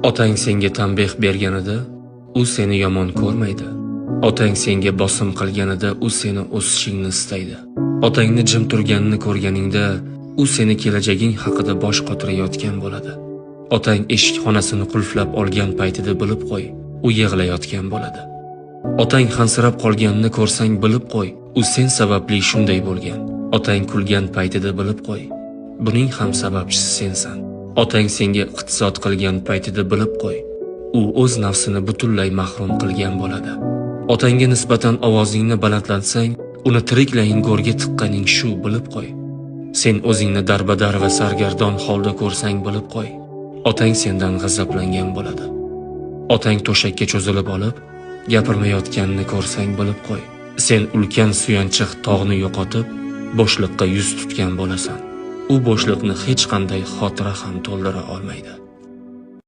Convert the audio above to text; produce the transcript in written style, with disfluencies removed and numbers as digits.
Otang senga tanbeh berganida u seni yomon ko'rmaydi. Otang senga bosim qilganida u seni o'sishingni istaydi. Otangni jim turganini ko'rganingda u seni kelajaging haqida bosh qotirayotgan bo'ladi. Otang eshik xonasini qulflab olgan paytida bilib qo'y, u yig'layotgan bo'ladi. Otang hansirab qolganini ko'rsang bilib qo'y, u sen sababli shunday bo'lgan. Otang kulgan paytida bilib qo'y, buning ham sababchisi sensan. Otang senga iqtisod qilgan paytida bilib qo'y, u o'z nafsini butunlay mahrum qilgan bo'ladi. Otangga nisbatan ovozingni balandlatsang, uni tiriklayin go'rga tiqqaning shu, bilib qo'y. Sen o'zingni darbadar va sargardon holda ko'rsang bilib qo'y, otang sendan g'azablangan bo'ladi. Otang to'shakka cho'zilib olib, gapirmayotganini ko'rsang bilib qo'y. Sen ulkan suyanchiq tog'ni yo'qotib, bo'shliqqa yuz tutgan bo'lasan. U bo'shliqni hech qanday xotira ham to'ldira olmaydi.